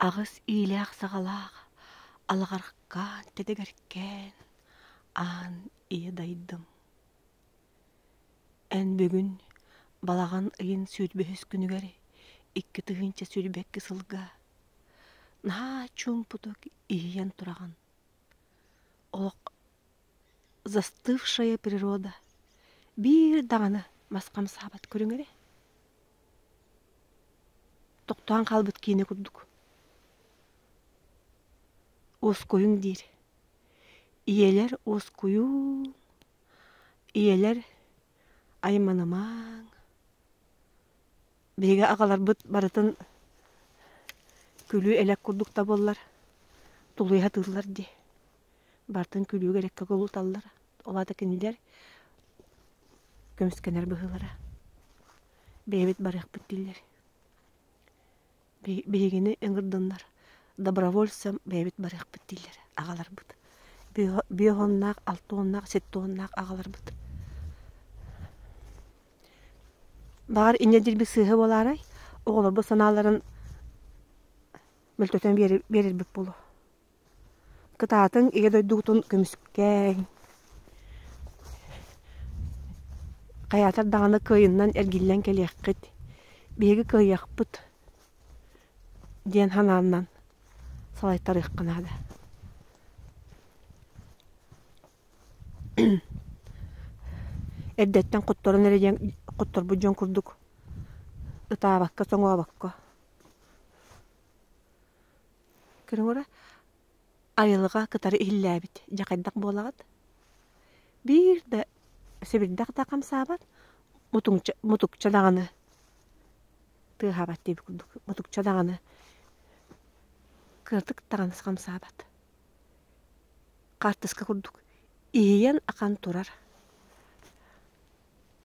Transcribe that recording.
Аҕыс иилээх-саҕалаах алаҕаркаан тэтэгэркээн аан ийэ дайдым. Эн бүгүн балаҕан ыйын сүүрбэһис күнүгэр 2022 сылга наһаа чуумпутук иһийэн тураҕын. Олох застывшая природа биир даҕаны мас хамсаабат көрүҥ эрэ. Тохтоон хаалбыт киинэ курдук. Уоскуйуҥ диир. Ийэлэр уоскуйуҥ, ийэлэр айманымаҥ. Биһиги аҕаларбыт барытын күлүү-элэк курдук да буоллар тулуйа сатыыллар дии. Барытын күлүүгэ-элэккэ кубулуталлар. Ол аата кинилэр көмүскэнэр быһыылара. Бэйэбит барыахпыт дииллэр. Биһигини ыҥырдыннар, добровольцам бэйэбит барыахпыт дииллэр аҕаларбыт. Биэ уоннаах, алта уоннаах, сэттэ уоннаах аҕаларбыт. Баҕар инньэ диирбит сыыһа буолаарай, оҕолорбут санааларын мөлтөтөн биэрэрбит буолуо. Кытаатыҥ, Ийэ дойдугутун көмүскээҥ, хайаатар даҕаны кыайыннан эргиллэн кэлиэххит, биһиги кыайыахпыт диэн санааннан салайтарыахха наада. Эрдэттэн хотторон эрэ диэн хотторбут дьон курдук ытаабакка, соҥообокко. Көрүҥ айылҕа кытары иһиллээбит дьэ хайдах буолаҕыт? Биир да сэбирдэх да хамсаабат, мутукча, мутукча даҕаны тыаһаабат диэбит курдук, мутукча даҕаны кыратык даҕаны хамсаабат. Хаартыска курдук иһийэн ахан турар.